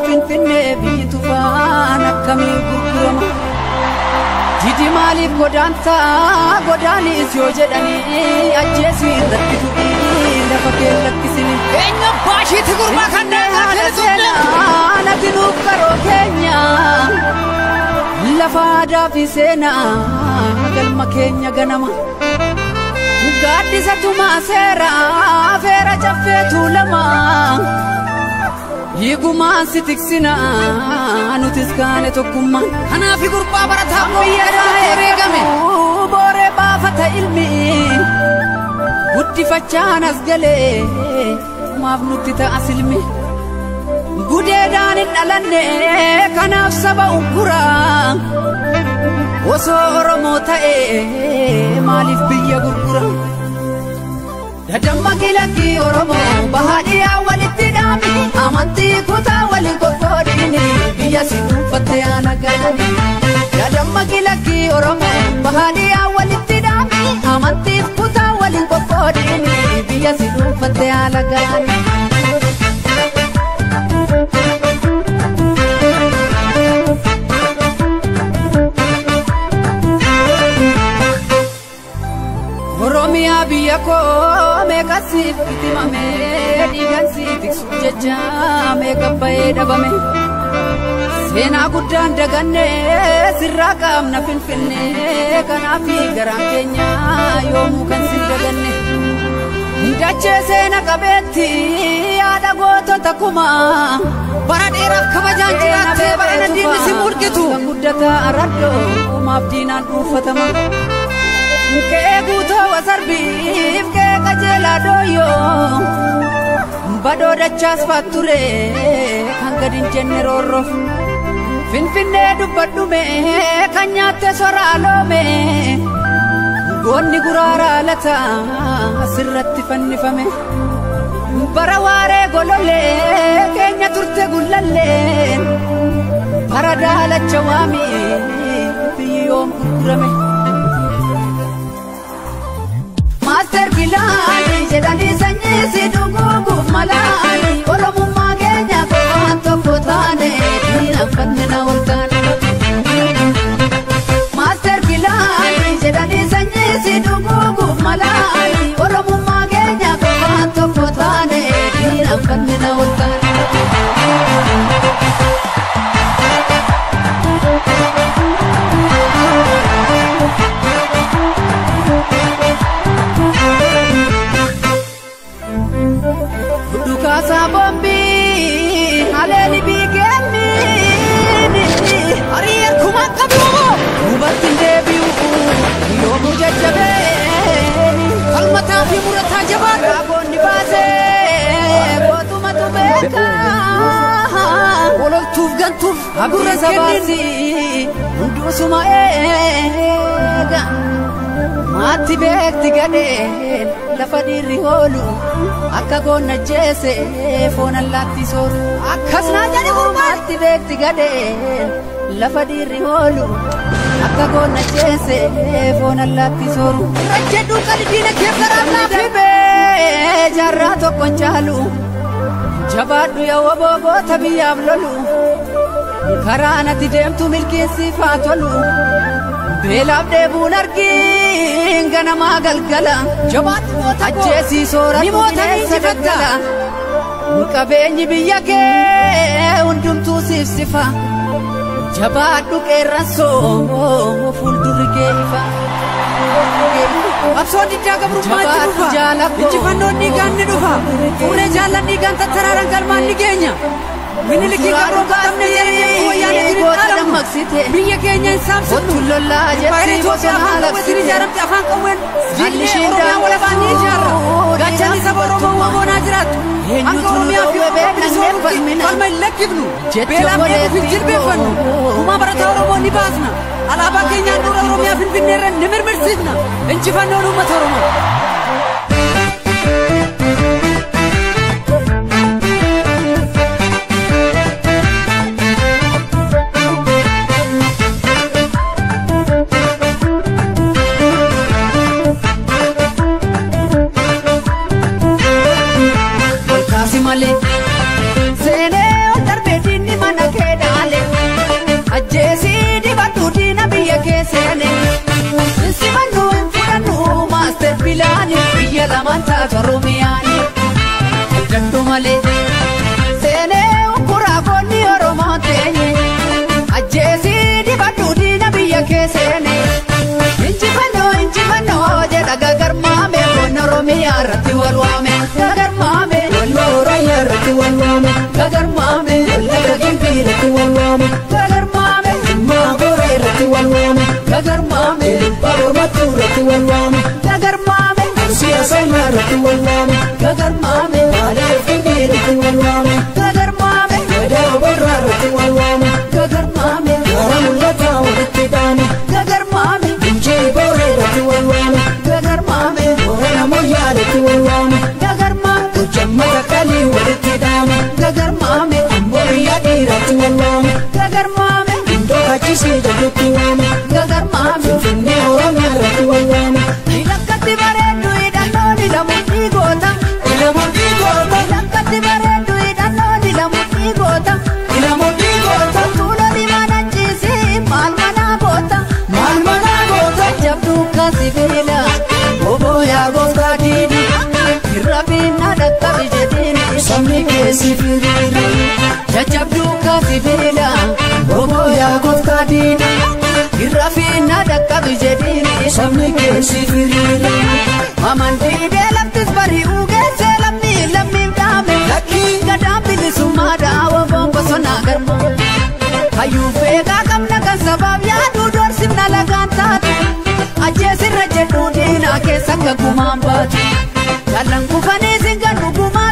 Finfinnee biyyi tufaan akkamii gurgurama? Didi maaliif godaantaa godaanis yoo jedhanii ajjeesii irratti du'ii lafa kee lakkisini. Eenyu baashiitti gurbaa kan haala seenaa nati nuuf qaroo keenya lafa aadaa fi seenaa galma keenya ganama. Gaaddisa tumaa seeraa feera caffee tuulamaa. Hiigumaan si tiksinaa nutis kaane tokkummaan. Kanaaf gurbaa barataa biyya eegame. Booree baafata ilmi guddifachaan as galee maaf nutti ta'a silmi. Gudeedaan hin dhalanne kanaaf saba ugguraa. Osoo Oromoo ta'ee maaliif biyya gurgura? Dadamma kilakki Oromoo bahaadhiyaa walitti dhaami amantii kutaa waliin qoqqoodini biyya si dhuunfatte yaana galani. Dadamma kilakki Oromoo bahaadhiyaa walitti dhaami amantii kutaa waliin qoqqoodini biyya si dhuunfatte yaana galani. Oromiyaa biyya koo meeqa siif itimame dhiigaan si tiksuuf jecha meeqa ba'ee dhabame. Seenaa guddaan daganne sirraa qaamna Finfinnee kanaaf garaan keenya yoomuu kan si daganne. Dachee seena qabeetti yaada gootota kumaa bara dheeraaf kabajaan jiraattee bara diinni si murgitu. Kan guddataa araddoo maaf diinaan dhuunfatama. Kee guutoo wasarbiif kee qajeelaa dooyyoo badoo dachaas faatture kan gadi hin jenne roorroof. Finfinnee dubbadhume kan nyaatte soraa loome goonni guraaraa lataa asirratti fannifame. Bara waaree golollee keenya turte gullallee bara daalacha waamii biyyi yoom gurgurame. Master Bilaani jedhanii sanyii si dhuguuguuf malaani Oromummaa keenya qofaan tokko taane diinaffanne na ol taane. Master Bilaani jedhanii sanyii si dhuguuguuf malaani Oromummaa keenya qofaan tokko taane diinaffanne na ol taane. Dhukaasa bombii haleeli biigeemmiin Ari'ee kumaan qabu duubatti hin deebi'u yoomuu jajjabeen falmataa fi murataa jabaadha. Raabonni baasee gootumatu beekaa Ololtuuf gantuuf gurra sabaasii hundusuma eega maatti beekti gadheen lafa dhiirri hoolu akka goonna jeese foon allaatti sooru. Akkas naa jedhi gurbaan. Maatti beekti gadheen lafa dhiirri hoolu akka goonna jeese foon allaatti sooru. Rajjedhuu qali diina kee karaa laafi. Darbee jaarraa tokko hin caalu jabaadhu yaa woboota biyyaaf lolu karaa natti deemtu milkiinsiif haa tolu. Beelaaf dheebuun argiin ganamaa galgala Jabaadhu moota koo. ajjeesii soora Ni moota ni injifatta. Qabeenyi biyya kee hundumtuu siif sifa jabaadhu qeerransoo fuuldurri kee ifa. Qabsoon diddaa gabrummaa itti Jabaadhu dhufa. jaalakoo. Injifannoon dhiigaan ni dhufa. Fuulee jaallan dhiigaan tattaraaran galmaan ni geenya. Minilikii gabroonfatamne jedhanii wayyaanee goota biyya keenya hin saamsifnu. Impaayera Itoophiyaa afaan qawweetiin ijaaramte afaan qawween diinee Oromiyaa walabaan ni ijaarra. Gaachanni saba Oromoo waboonaa jiraattu. Hanga Oromiyaa fi Oromoo bilisoomutti falma hin lakkifnu. Beelaaf dheebuuf hin jilbeeffannu. Gumaa barataa Oromoo ni baasna. Alaabaa keenyaan dura Oromiyaa Finfinneerra ni mirmirsiifna. Injifannoon uummata Oromoo. Seenee ol darbee diinni mana kee dhaale ajjeesii dibadhu diina biyya kee seene simannu hin fudhannu maaster pilaani biyya lamaan taatu Oromiyaani jadhu malee seenee ukkuraa goonni Oromoo teenye ajjeesii dibadhu diina biyya kee seene injifannoo injifannoo jedha gagarmaame goonni Oromiyaa irratti wal waame gagarmaame. Oromiyaa irratti wal waame gagarmaame Wallagga Gimbii irratti wal waame gagarmaame Jimmaa Booree irratti wal waame gagarmaame Baabur Mattuu irratti wal waame gagarmaame Arsii Asallaa irratti wal waame gagarmaame Baalee Finfinnee irratti wal waame gagarmaame Gadaa Obarraa irratti wal waame gagarmaame Gaara Mul'ataa walitti dhaame gagarmaame Injii Booree irratti wal waame gagarmaame Boorana Moyyaa irratti wal waame gagarmaame Jammata qalii walitti dhaame gagarmaame Biyya dhiiratti wal waame gagarmaame Iddoo kaachisee jedhutti waame gagarmaame Finfinnee Oromiyaa irratti wal waame. Lakkatti bareeddu hidhannoon hidhamu dhiigoota Ilamu dhiigoota Lakkatti bareeddu hidhannoon hidhamu dhiigoota Ilamu dhiigoota Tuuloo diimaa ciisii maal manaa goota Maal manaa goota Jabduu kaasibeela oboo yaa gooftaa diina Irrabiina dhaqqabi jedhiini Sabni keessi firiira Jajjabduu kaasibeela oboo yaa gooftaa diina Irrabiina dhaqqabi jedhiini Sabni keessi firiira Amantii laftis bari'uu geessee lammii lammiif dhaame Lakkii Gadaan bilisummaa dhaawaa bosonaa garma Hayyuu feeqaa qabna kan sabaaf yaaduu doorsifna lagaan taatu Ajjeesirra jedhuu diinaa keessa akka gumaan baatu Jaallan kufanii singannu gumaa